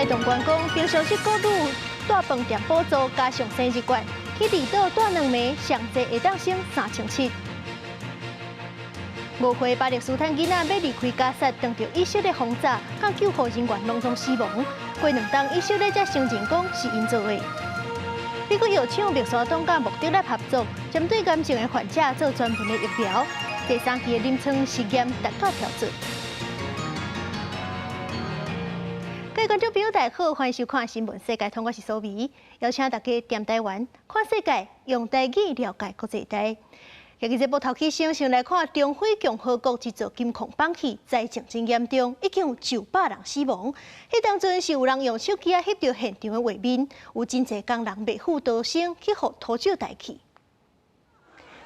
來動員講，平常時國旅帶飯店補助加上生日券，去離島帶兩暝，上濟會當省3700。5歲巴勒斯坦囡仔欲離開加薩，碰著以色列轟炸，佮救護人員攏總死亡。過兩冬，以色列才承認講是𪜶做的。美國藥廠默沙東佮莫德納合作，針對癌症的患者做專門的疫苗。第三期的臨床實驗達到標準。各位觀眾朋友，大家好，歡迎收看《新聞世界通》，我是蘇美，邀請大家踮台灣看世界，用台語了解國際大。今日節目頭起先，先來看中非共和國一座金礦崩去，災情真嚴重，已經有900人死亡。彼當陣是有人用手機仔翕著現場的畫面，有真濟工人袂赴逃生，去予土石代去。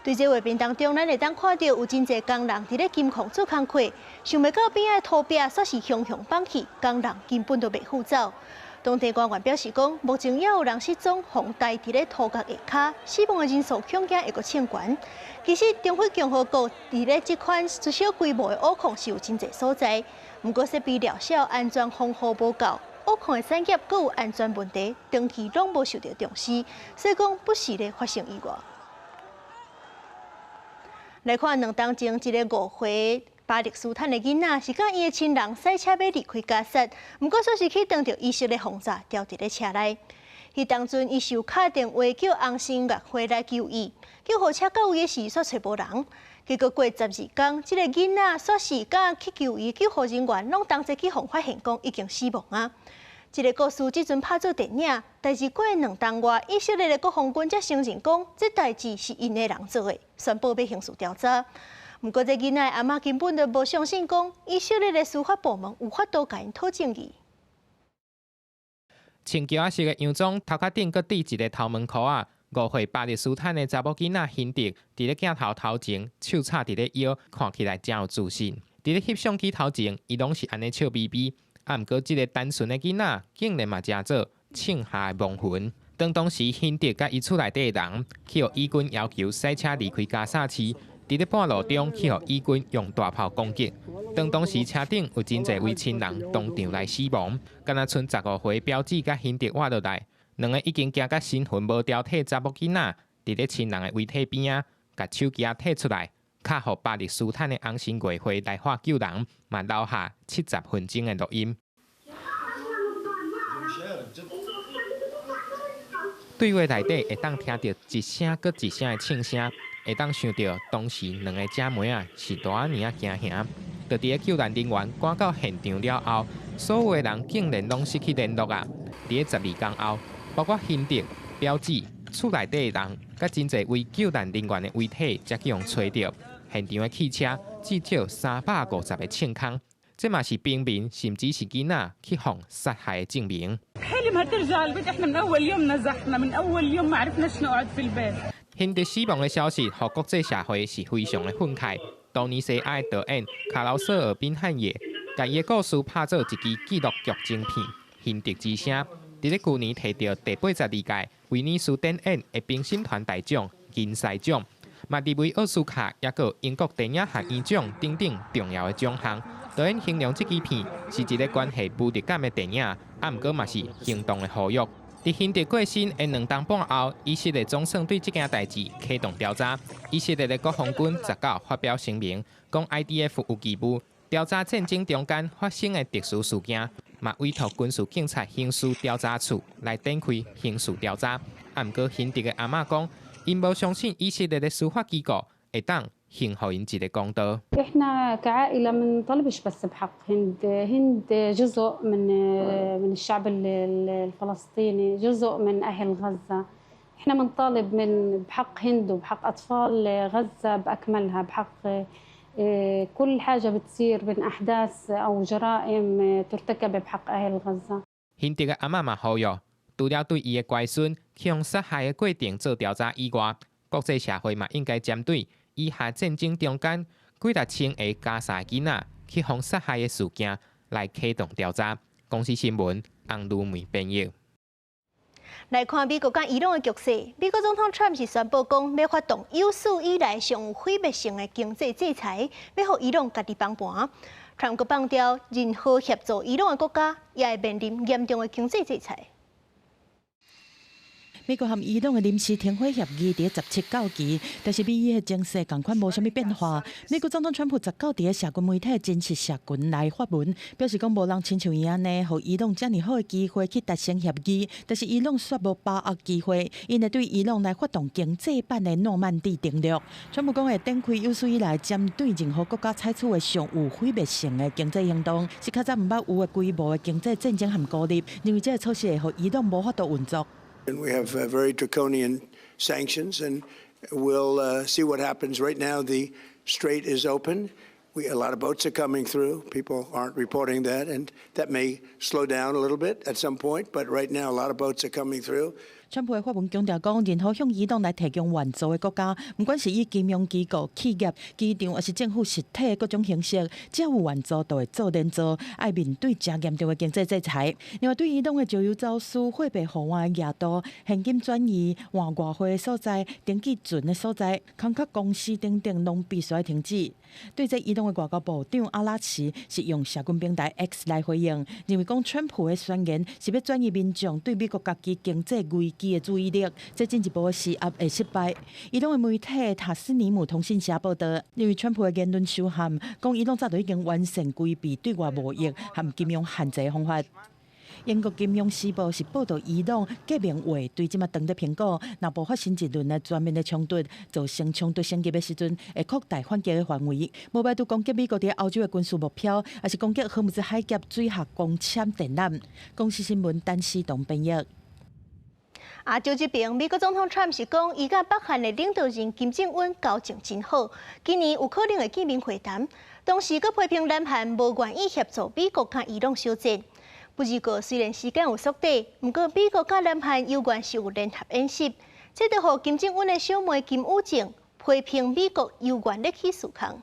對這畫面當中，咱會當看著有真濟工人佇咧金礦做工課，想袂到邊仔的土壁煞是雄雄崩去，工人根本就袂赴走。當地官員表示講，目前猶有人失蹤，予代佇咧土角下跤，死亡的人數恐驚會閣衝懸。其實，中非共和國佇咧這款小規模的鈷礦是有真濟所在，毋過設備潦小，安全防護無夠，鈷礦的產業閣有安全問題，長期攏無受著重視，所以講不時咧發生意外。來看2冬前一个5歲巴勒斯坦的囡仔，是佮伊的親人駛車欲離開加薩，毋過煞是去碰著以色列轟炸，牢佇咧車內。彼當陣，伊受敲電話叫紅新月會來救伊，救護車到位的時，煞揣無人。結果過12工，這个囡仔煞是佮去救伊救護人員攏同齊去予發現，講已經死亡啊！這个故事這陣拍做電影，代誌過2冬外，以色列的國防軍才承認講，這代誌是𪜶的人做的，宣布欲刑事調查。毋過，這囡仔的阿嬤根本就無相信講，以色列的司法部門有法度共𪜶討正義。穿橋仔色的洋裝，頭殼頂閣戴一个頭毛箍仔。5歲巴勒斯坦的查某囡仔辛德，佇咧鏡頭頭前，手插佇咧腰，看起來誠有自信。佇咧翕相機頭前，伊攏是按呢笑眯眯。啊，毋過這个單純的囡仔，竟然嘛成做銃下的亡魂。當當時辛德佮伊厝內底的人，去予以軍要求駛車離開加薩市，佇咧半路中去予以軍用大炮攻擊。當當時車頂有真濟位親人當場來死亡，敢若賰15歲表姊佮辛德活落來，兩个已經驚甲神魂無條體查某囡仔，佇咧親人的遺體邊仔，共手機仔提出來，敲予巴勒斯坦的紅新月會來喊救人，嘛留下70分鐘的錄音。對話內底會當聽著一聲閣一聲的槍聲，會當想著當時兩个姐妹仔是偌爾仔驚嚇。就佇咧救援人員趕到現場了後，所有的人竟然攏失去聯絡啊！佇咧12工後，包括辛德、表姊、厝內底的人，佮真濟位救難人員的遺體，才去予揣著。現場的汽車至少350個銃空，這嘛是平民甚至是囡仔去予殺害的證明。辛德死亡的消息，予國際社會是非常的憤慨。突尼西亞的導演卡勞瑟爾賓漢耶，共伊的故事拍做一支紀錄劇情片《辛德之聲》，佇咧舊年提著第82屆威尼斯電影的評審團大獎銀獅獎，嘛入圍奧斯卡，抑閣英國電影學院獎等等重要的獎項。導演形容這支片是一个關係無力感的電影，啊，毋過嘛是行動的呼籲。佇辛德過身的2冬半後，以色列總算對這件代誌啟動調查。以色列的國防軍19發表聲明，講 IDF 有義務調查戰爭中間發生的特殊事件，嘛委託軍事警察刑事調查處來展開刑事調查。啊，毋過辛德的阿嬤講，𪜶無相信以色列的司法機構會當還予𪜶一个公道。 إحنا كعائلة ما نطالبش بس بحق هند، هند جزء من الشعب الفلسطيني، جزء من أهل غزة. إحنا بنطالب من بحق هند وبحق أطفال غزة بأكملها، بحق كل حاجة بتصير من أحداث أو جرائم ترتكب بحق أهل غزة。辛德的阿嬤嘛呼籲，除了對伊的乖孫去予殺害的過程做調查以外，國際社會嘛應該針對以哈戰爭中間幾若千个加薩囡仔去予殺害的事件來啟動調查。公視新聞洪如梅編譯。來看美國佮伊朗的局勢，美國總統川普是宣布講，欲發動有史以來上有毀滅性的經濟制裁，欲予伊朗家己崩盤。川普閣放調，任何協助伊朗的國家，也會面臨嚴重的經濟制裁。美國和伊朗的臨時停火協議佇17到期，但是美伊的情勢仝款無啥物變化。美國總統川普19佇社群媒體真實社群來發文，表示講無人親像伊按呢，予伊朗遮爾好的機會去達成協議，但是伊朗煞無把握機會，𪜶會對伊朗來發動經濟版的諾曼底登陸。川普講會展開有史以來針對任何國家採取的上有毀滅性的經濟行動，是較早毋捌有的規模的經濟戰爭和孤立，認為這个措施會予伊朗無法度運作。 And we have very draconian sanctions, and we'll see what happens. Right now, the strait is open. A lot of boats are coming through. People aren't reporting that, and that may slow down a little bit at some point. But right now, a lot of boats are coming through. 川普的發文強調講，任何向伊朗來提供援助的國家，毋管是以金融機構、企業、機場，抑是政府實體的各種形式，只要有援助，就會做連坐，愛面對誠嚴重的經濟制裁。另外，對伊朗的石油走私、貨幣互換額度、現金轉移、換外匯的所在、登記船的所在、空殼公司等等，攏必須愛停止。對這伊朗的外交部長阿拉奇是用社群平台 X 來回應，認為講川普的宣言是欲轉移民眾對美國家己經濟危機的注意力，這進一步的施壓會失敗。伊朗的媒體塔斯尼姆通訊社報導，認為川普的言論受限，講伊朗早就已經完善規避對外貿易和金融限制的方法。英國金融時報是報導伊朗革命衛隊這馬當咧評估，若無發生一輪的全面的衝突，造成衝突升級的時陣，會擴大反擊的範圍。無排除攻擊美國佇歐洲的軍事目標，抑是攻擊荷姆茲海峽水下光纖電纜。公視新聞陳思東編譯。亞洲這邊，美國總統川普是講，伊佮北韓的領導人金正恩交情真好，今年有可能會見面會談。同時，閣批評南韓無願意協助美國佮伊朗休戰。不過，雖然時間有縮短，毋過美國佮南韓猶原是有聯合演習，這就予金正恩的小妹金與正批評美國猶原咧起事空。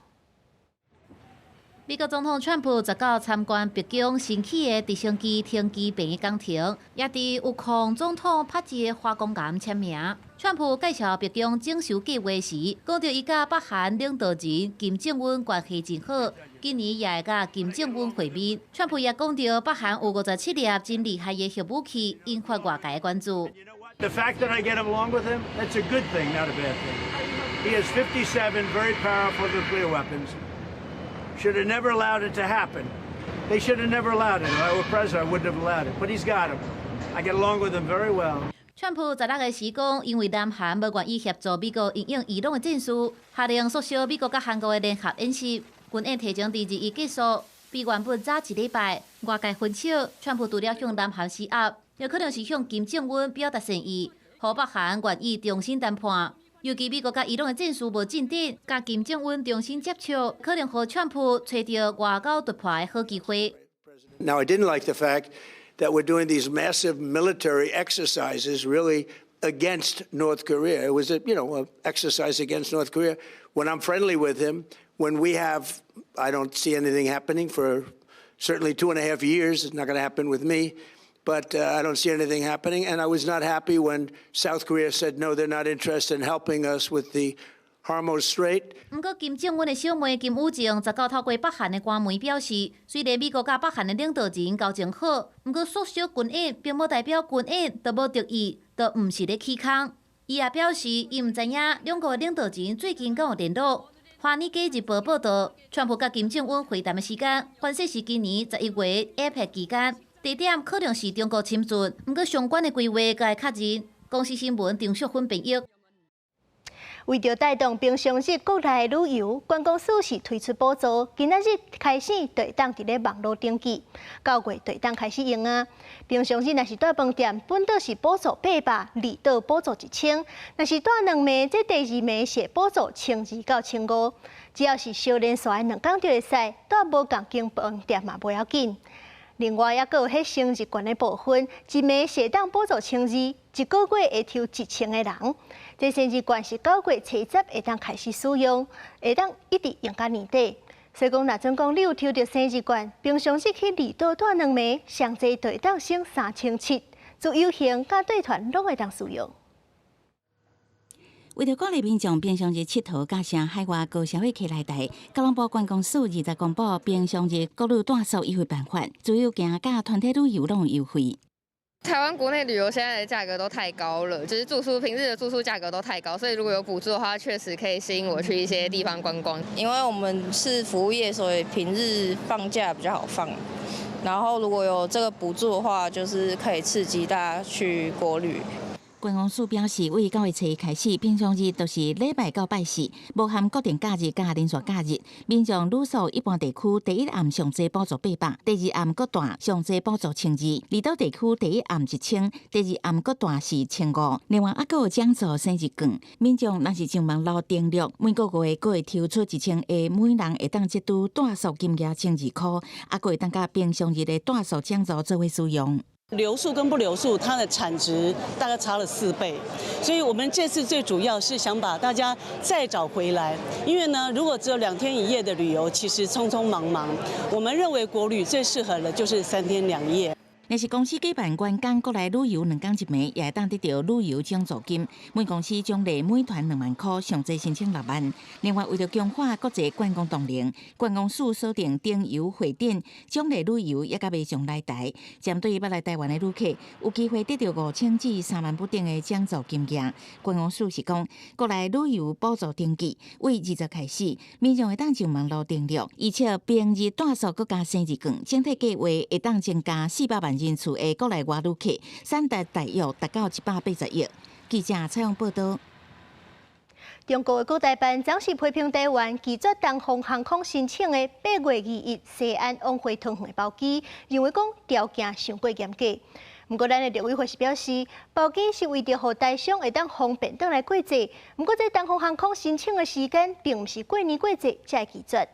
美國總統川普19參觀白宮新起的直升機停機坪的工程，也佇烏克總統朴一的華工岩簽名。川普介紹白宮整修計劃時，講著伊佮北韓領導人金正恩關係真好，今年也會佮金正恩會面。川普也講著北韓有57粒真厲害的核武器，引發外界關注。 The fact that I get along with him, that's a good thing, not a bad thing. He has 57 very powerful nuclear weapons. Should have never allowed it to happen. They should have never allowed it. If I were president, I wouldn't have allowed it. But he's got them. I get along with him very well. 川普16个時講，因為南韓無願意協助美國因應伊朗的戰事，下令縮小美國佮韓國的聯合演習。軍演提前佇21結束，比原本早一禮拜。外界分析，川普除了向南韓施壓，也可能是向金正恩表達善意，予北韓願意重新談判。尤其美國佮伊朗的戰事無進展，佮金正恩重新接觸，可能予川普揣著外交突破的好機會。 Now, I didn't like the fact that we're doing these massive military exercises really against North Korea. It was a exercise against North Korea. When I'm friendly with him, when we have, I don't see anything happening for certainly 2.5 years. It's not going to happen with me. But I don't see anything happening. And I was not happy when South Korea said, no, they're not interested in helping us with the Hormuz Strait. 毋過金正恩的小妹金與正19透過北韓的官媒表示，雖然美國佮北韓的領導人交情好，毋過縮小軍演並無代表軍演就無敵意，就毋是咧起空。伊也表示，伊毋知影兩國的領導人最近敢有聯絡。華爾街日報報導，川普佮金正恩會談的時間，反正是今年11月 APEC 期間，地點可能是中國深圳，毋過相關的規劃閣會確認。公視新聞張淑芬編譯。為著帶動平常日國內旅遊，觀光署是推出補助，今仔日開始就會當佇咧網路登記，9月就會當開始用啊。平常日若是蹛飯店，本島是補助800，離島補助1000；若是蹛兩暝，這第二暝是補助1200到1500。只要是相連紲的兩工就會使，蹛無仝間飯店嘛無要緊。另外，猶閣有彼生日券的部分，一暝是會當補助1200，一個月會抽1000個人。這生日券是9月初10會當開始使用，會當一直用到年底。所以講，若準講你有抽著生日券，平常時去離島蹛兩暝，上濟就會當省3700，自由行佮對團攏會當使用。為著鼓勵民眾平常日𨑨迌佮乘海外高消費客來台，交通部觀光署20公布平常日國旅住宿優惠辦法，自由行佮團體旅遊攏有優惠。台灣國內旅遊現在的價格都太高了，就是住宿平日的住宿價格都太高，所以如果有補助的話，確實可以吸引我去一些地方觀光。因為我們是服務業，所以平日放假比較好放。然後如果有這個補助的話，就是可以刺激大家去國旅。觀光署表示，為9月初一開始，平常日就是禮拜到拜四，無含國定假日佮連續假日。民眾旅宿一般地區第一暗上濟補助800，第二暗閣大上濟補助1200。離島地區第一暗1000，第二暗閣大是1500。另外，猶閣有獎助生日券，民眾若是上網路登錄，每個月閣會抽出1000個，每人會當折拄住宿金額12箍，猶閣會當佮平常日的住宿獎助做伙使用。留宿跟不留宿，它的產值大概差了4倍，所以我們這次最主要是想把大家再找回來。因為呢，如果只有2天1夜的旅遊，其實匆匆忙忙。我們認為國旅最適合的就是3天2夜。若是公司舉辦員工國內旅遊2工1暝，也會當得著旅遊獎助金。每公司獎勵每團2萬箍，上濟申請6萬。另外，為著強化國際觀光動能，觀光署鎖定燈遊會展獎勵旅遊，也佮馬上來台。針對欲來台灣的旅客，有機會得著5000至3萬不等的獎助金額。觀光署是講，國內旅遊補助登記為20開始，民眾會當上網路登錄，而且平日住宿閣加生日券，整體計劃會當增加400萬人次的國內外旅客，產值大約達到180億。記者採訪報導。中國的國台辦昨時批評台灣拒絕東方航空申請的8月21西安往回桃園的包機，認為講條件傷過嚴格。毋過，咱的陸委會是表示，包機是為著予台商會當方便轉來過節。毋過，這東方航空申請的時間，並毋是過年過節才會拒絕。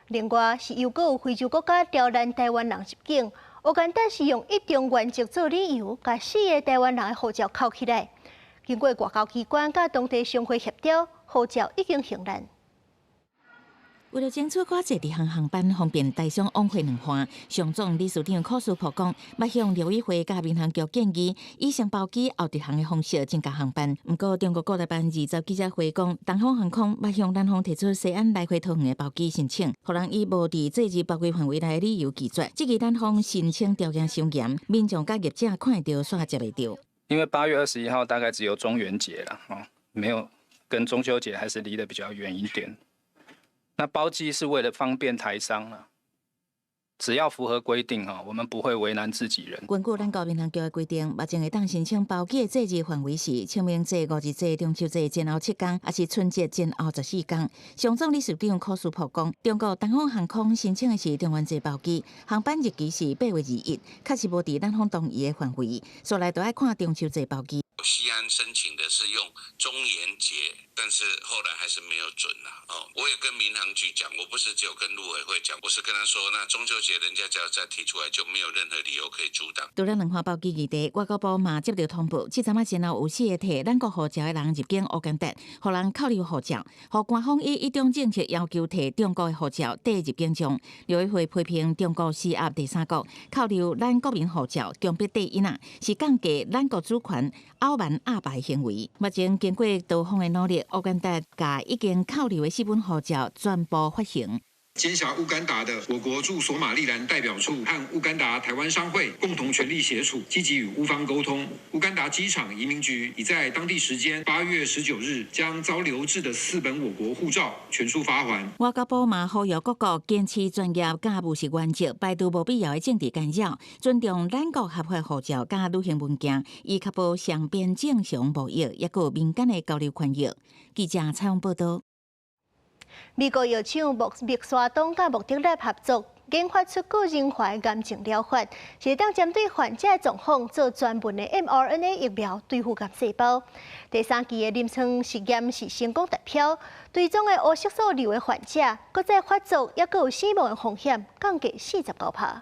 另外，是又閣有非洲國家刁難台灣人入境。烏干達是用一中原則做理由，共四个台灣人的護照扣起來。經過外交機關佮當地商會協調，護照已經還咱。為著爭取較濟直航航班，方便台商往回兩岸，商總理事長柯書博講，欲向陸委會佮民航局建議，以先包機後直航的方式增加航班。毋過，中國國台辦20記者會講，東方航空欲向南方提出西安來回桃園的包機申請，予人以無佇節日包圍範圍內的理由拒絕。這個南方申請條件傷嚴，民眾佮業者看會著煞接袂著。因為8月21號大概只有中元節了，哦，沒有跟中秋節還是離得比較遠一點。那包機是為了方便台商啊，只要符合規定哈，我們不會為難自己人。根據咱國民航局的規定，目前會當申請包機的節日範圍是清明節、五日節、中秋節前後7天，抑是春節前後14天。商總理事長柯書博講，中國東方航空申請的是中元節包機，航班日期是8月21，確實無佇咱方同意的範圍，所來就愛看中秋節包機。西安申請的是用中元節，但是後來還是沒有准啦。哦，我也跟民航局講，我不是只有跟陸委會講，我是跟他說，那中秋節人家只要再提出來，就沒有任何理由可以阻擋。除了兩岸包機議題，外交部嘛接著通報，這陣仔先後有四個提咱國護照的人入境烏干達，予人扣留護照，予官方以一中政策要求提中國的護照綴入境場。陸委會批評中國施壓第三國扣留咱國民護照，強迫綴印仔，是降低咱國主權、傲慢壓霸行為。目前經過多方的努力，烏干達共已經扣留的四本護照全部發行。監轄烏干達的我國駐索馬利蘭代表處和烏干達台灣商會共同全力協助，積極與烏方溝通。烏干達機場移民局已在當地時間8月19日將遭留置的四本我國護照全數發還。外交部嘛呼籲各國堅持專業佮務實原則，排除無必要的政治干擾，尊重咱國合法護照佮旅行文件，以確保雙邊正常貿易，抑閣民間的交流權益。記者採訪報導。美國藥廠默沙東佮莫德納合作，研發出個人化的癌症療法，是會當針對患者狀況做專門的 mRNA 疫苗對付癌細胞。第三期的臨床實驗是成功達標，追蹤的烏色素瘤的患者，閣再發作，抑閣有死亡的風險降低49%。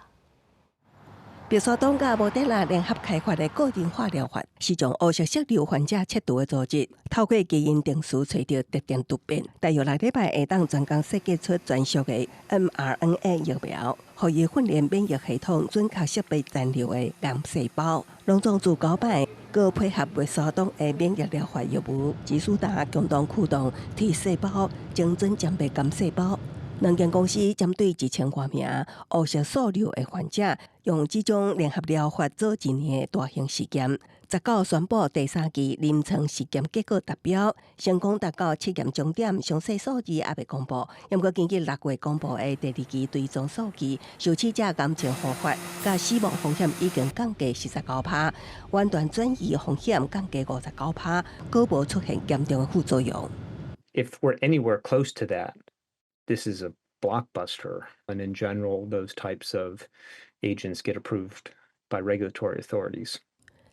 默沙東佮摩德納聯合開發的個人化療法，是將烏色息瘤患者切除的組織，透過基因定序揣著特定突變，大約6禮拜會當專工設計出專屬的 mRNA 疫苗，予伊訓練免疫系統準確識別殘留的癌細胞。攏總自九擺，閣配合默沙東的免疫療法藥物，吉舒達共同驅動 T 細胞精準殲滅癌細胞。兩間公司針對1000外名烏色素瘤的患者，用這種聯合療法做一年的大型試驗，19宣布第三期臨床試驗結果達標，成功達到試驗終點，詳細數字猶未公布。毋過根據6月公布的第二期追蹤數據，受試者癌症復發佮死亡風險已經降低49%，遠端轉移風險降低59%，閣無出現嚴重的副作用。 If we're anywhere close to that, this is a blockbuster, and in general, those types of agents get approved by regulatory authorities.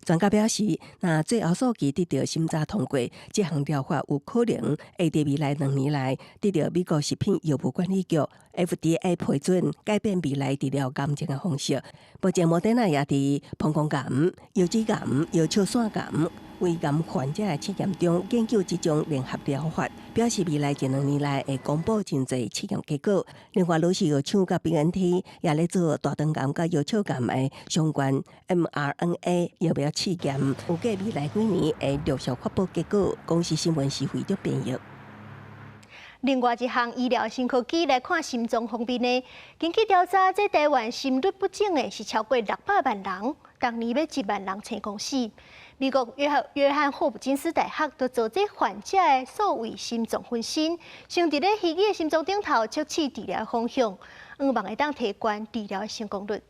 專家表示，若最後數據得到審查通過，這項療法有可能會佇未來2年內得到美國食品藥物管理局 FDA 批准，改變未來治療癌症的方式。目前，摩德納也佇膀胱癌、腰子癌、小唾腺癌、胃癌患者的試驗中研究這種聯合療法，表示未來一兩年內會公布真濟試驗結果。另外，羅氏藥廠佮 BNT 也咧做大腸癌佮小唾癌的相關 mRNA 疫苗試驗，預計未來幾年會陸續發布結果。公視新聞是惠德編譯。另外一項醫療新科技來看心臟方面的，根據調查，這台灣心律不整的是超過600萬人，逐年欲1萬人生公死。美國約翰霍普金斯大學就做這患者的數位心臟分身，先佇咧虛擬的心臟頂頭測試治療方向，向望會當提懸治療的成功率。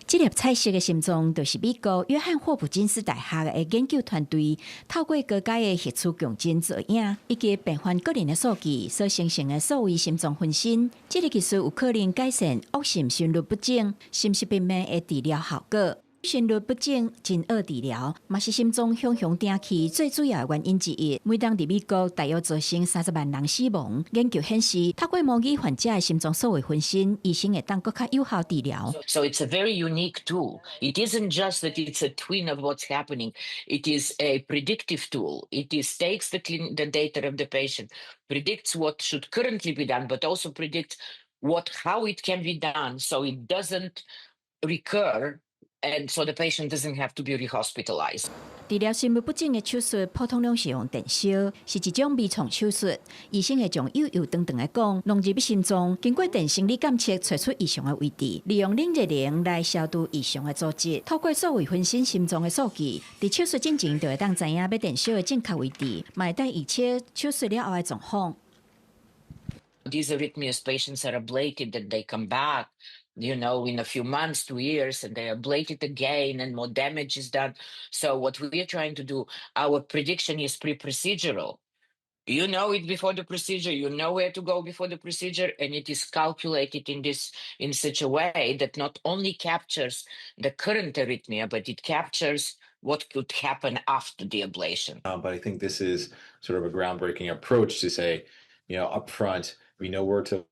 這粒彩色的心臟就是美國約翰霍普金斯大學的研究團隊透過高階的核磁共振造影以及病患個人的數據所生成的數位心臟分身。這個技術有可能改善惡性心律不整、心室病變的治療效果。心律不整真惡治療，嘛是心臟雄雄定去最主要的原因之一。每當佇美國大約造成30萬人死亡。研究顯示，透過模擬患者的心臟數位分身，醫生會當閣較有效治療。 So it's a very unique tool. It isn't just that it's a twin of what's happening. It is a predictive tool. It is takes the data of the patient, predicts what should currently be done, but also predicts how it can be done so it doesn't recur. And so the patient doesn't have to be rehospitalized. 治療心律不整的手術，普通攏是用電燒，是一種微創手術。醫生會將幼幼長長的管弄入心臟，經過電生理檢測，揣出異常的位置，利用冷熱能來消除異常的組織。透過數位分身心臟的數據，佇手術進前就會當知影欲電燒的正確位置，嘛會當預測手術了後的狀況。 These arrhythmias patients are ablated and they come back in a few months, 2 years, and they are ablated again and more damage is done. So what we are trying to do, our prediction is pre-procedural. You know it before the procedure, you know where to go before the procedure, and it is calculated in such a way that not only captures the current arrhythmia, but it captures what could happen after the ablation. But I think this is sort of a groundbreaking approach to say, upfront, we know where to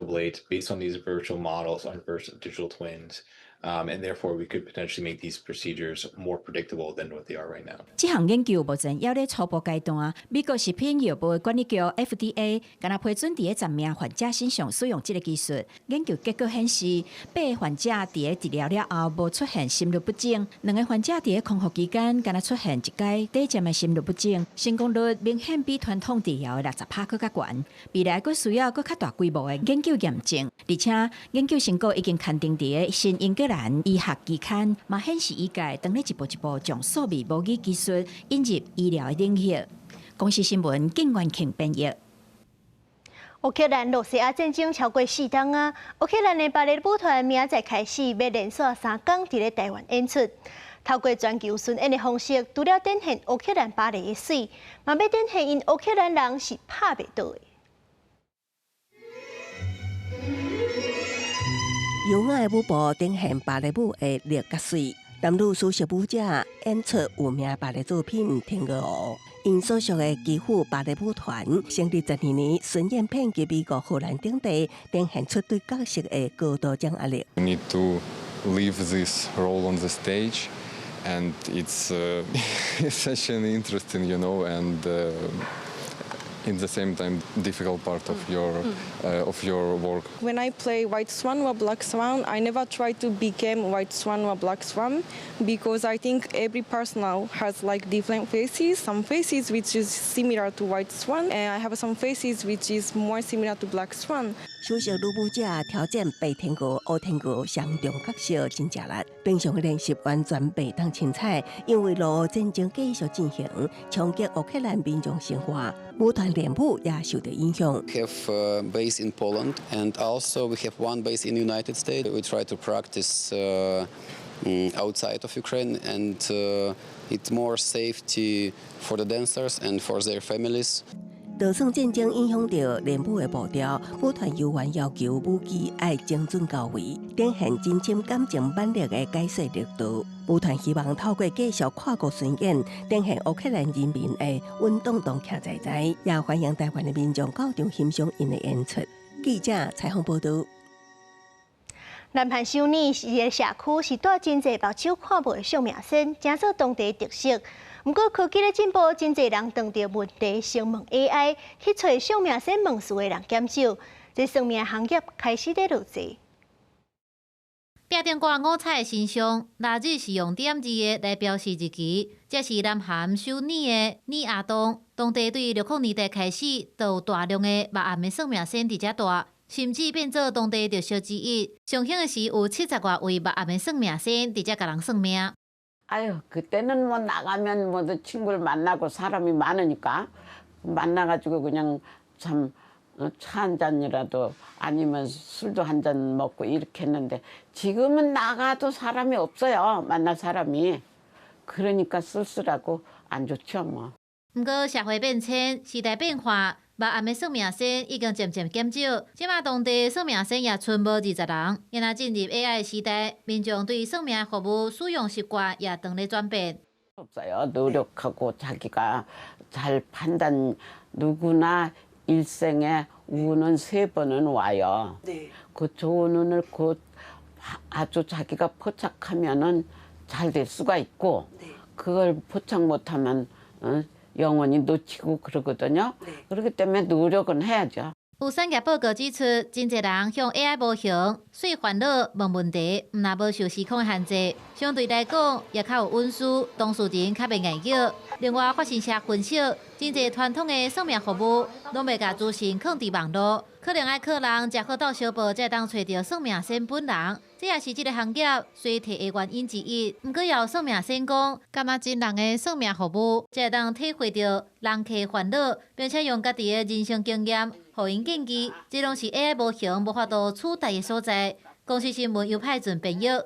ablate based on these virtual models, on virtual digital twins, and therefore we could potentially make these procedures more predictable than what they are right now. 這項研究目前猶咧初步階段，美國食品藥物管理局 FDA 敢若批准佇咧10名患者身上使用這個技術。研究結果顯示，八个患者佇咧治療了後無出現心律不整，兩個患者佇咧康復期間敢若出現一擺短暫的心律不整，成功率明顯比傳統治療的60%閣較懸。未來閣需要閣較大規模的研究驗證，而且研究成果已經刊登佇咧新英格蘭醫學期刊，嘛顯示醫界當咧一步一步將數位模擬技術引入醫療的領域。公視新聞景元慶編譯。烏克蘭羅西亞戰爭超過4冬啊！烏克蘭的芭蕾舞團明仔載開始欲連續3工佇咧台灣演出，透過全球巡演的方式，除了展現烏克蘭芭蕾的媠，嘛欲展現𪜶烏克蘭人是拍袂倒的。優雅的舞步展現芭蕾舞的力佮媠，男女首席舞者演出有名芭蕾作品《天鵝湖》。𪜶所屬的基輔芭蕾舞團成立12年，巡演遍及美國、荷蘭等地，展現出對角色的高度掌握力。 We need to live this role on the stage, and it's such an interesting, and in the same time difficult part of your work. When I play White Swan or Black Swan, I never try to become White Swan or Black Swan because I think every person now has like different faces. Some faces which is similar to White Swan, and I have some faces which is more similar to Black Swan. 首席女舞者挑戰白天鵝、烏天鵝雙重角色真吃力，平常的練習完全袂當凊彩，因為俄烏戰爭繼續進行，衝擊烏克蘭民眾生活，舞團練舞也受到影響。 We have a base in Poland and also we have one base in United States. We try to practice outside of Ukraine and it's more safety for the dancers and for their families. 就算戰爭影響著練舞的步調，舞團猶原要求舞技愛精準到位，展現真深感情蠻力的解說力度。舞團希望透過繼續跨國巡演，展現烏克蘭人民的穩當當徛在在，也歡迎台灣的民眾到場欣賞𪜶的演出。記者採訪報導。南韓首爾是一个社區，是蹛真濟目睭看無的相命仙，成做當地特色。毋過科技咧進步，真濟人當著問題，先問 AI 去揣相命仙問事的人減少，這算命行業開始咧落濟。壁頂掛五彩的神像，臘日是用點字的來標示日期。這是南韓首爾的爾阿洞，當地對60年代開始，就有大量的目暗的算命仙佇遮蹛，甚至變做當地特色之一。上興的是有70外位目暗的算命仙佇遮共人算命。 아유, 그때는 뭐 나가면 뭐 친구를 만나고 사람이 많으니까 만나가지고 그냥 참 차 한 잔이라도 아니면 술도 한 잔 먹고 이렇게 했는데 지금은 나가도 사람이 없어요. 만날 사람이. 그러니까 쓸쓸하고 안 좋죠, 뭐. 毋過社會變遷，時代變化，目暗的算命仙已經漸漸減少。這馬當地算命仙也賰無20人。現在進入 AI 時代，民眾對算命服務使用習慣也當咧轉變。 없어요. 노력하고 자기가 잘 판단 누구나 일생에 운은 세 번은 와요. 그 좋은 운을 곧 아주 자기가 포착하면은 잘 될 수가 있고 그걸 포착 못하면 영원히 놓치고 그러거든요. 그렇기 때문에 노력은 해야죠. 有產業報告指出，真濟人向 AI 模型說煩惱、問問題，毋但無受時空的限制，相對來講也較有隱私，當事人較袂礙擾。另外，法新社分析，真濟傳統的算命服務，攏袂共資訊囥佇網路，可能愛靠人食好鬥相報，才會當揣著算命仙本人。這也是這个行業衰退的原因之一。毋過，也有算命仙講，感覺真人的算命服務，才會當體會著人客煩惱，並且用家己的人生經驗，予𪜶建議。這攏是 AI 模型無法度取代的所在。公視新聞由派准編譯。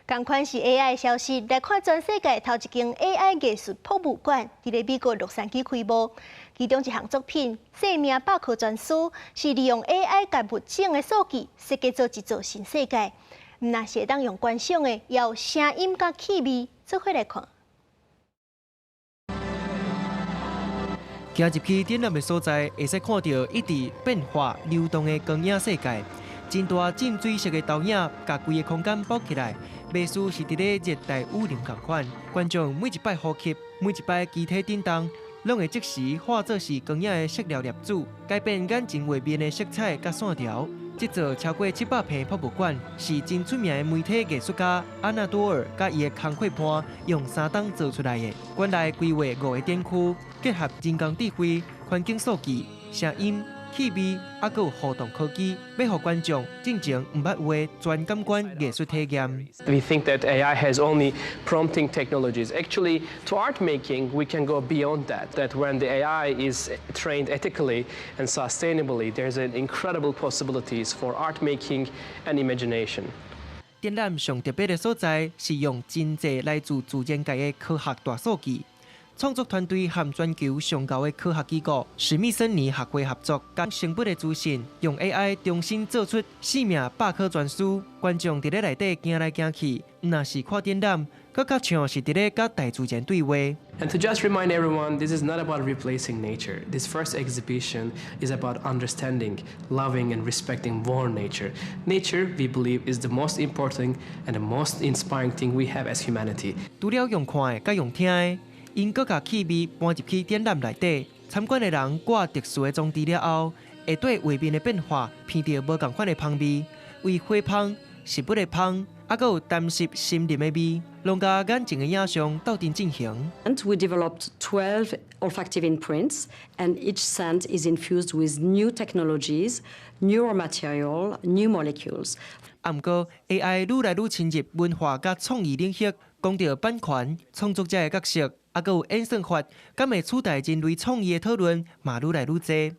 仝款是 AI 消息，來看全世界頭一間 AI 藝術博物館，佇咧美國洛杉磯開幕。其中一項作品《生命百科全書》，是利用 AI 共物種的數據設計做一座新世界。毋但是會當用觀賞的，也有聲音佮氣味，做伙來看。行入去展覽的所在，會使看著一直變化流動的光影世界。真大浸水式的投影，共規个空間包起來，袂輸是佇咧熱帶雨林仝款。觀眾每一擺呼吸，每一擺肢體震動，攏會即時化做是光影的色料粒子，改變眼前畫面的色彩佮線條。這座超過700坪博物館，是真出名的媒體藝術家安納多爾佮伊的工課伴用3冬做出來的。館內規劃五个展區，結合人工智慧、環境數據、聲音、氣味，猶閣有互動科技，欲予觀眾進前毋捌有的全感官藝術體驗。 We think that AI has only prompting technologies. Actually, to art making, we can go beyond that. That when the AI is trained ethically and sustainably, there's an incredible possibilities for art making and imagination. 展覽上特別的所在是用真濟來自自然界的科學大數據。創作團隊和全球上高的科學機構史密森尼學會合作，將生物的資訊用 AI 重新做出生命百科全書。觀眾佇咧內底行來行去，毋若是看展覽，閣較像是佇咧佮大自然對話。 And to just remind everyone, this is not about replacing nature. This first exhibition is about understanding, loving, and respecting more nature. Nature, we believe, is the most important and the most inspiring thing we have as humanity. 除了用看的，佮用聽的，𪜶閣共氣味搬入去展覽內底，參觀的人掛特殊的裝置了後，會對畫面的變化鼻著無仝款的香味，為花香、食物的香，猶閣有澹濕森林的味，攏共眼前的影像鬥陣進行。 And we developed 12 olfactive imprints, and each scent is infused with new technologies, new material, new molecules. 啊，毋過 AI 愈來愈侵入文化佮創意領域，講著版權、創作者的角色，猶閣有演算法，敢會取代人類創意的討論嘛愈來愈濟。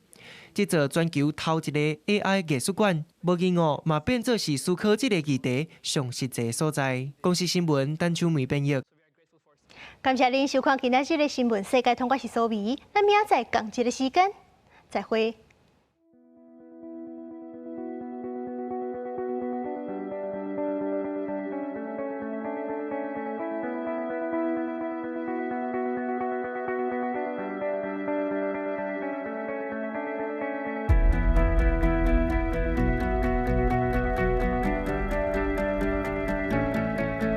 這座全球頭一個 AI 藝術館，無意外嘛變做是思考這个議題上實際的所在。公視新聞陳秋梅編譯。感謝恁收看今仔日的新聞世界通，我是蘇美，咱明仔載仝一个時間，再會。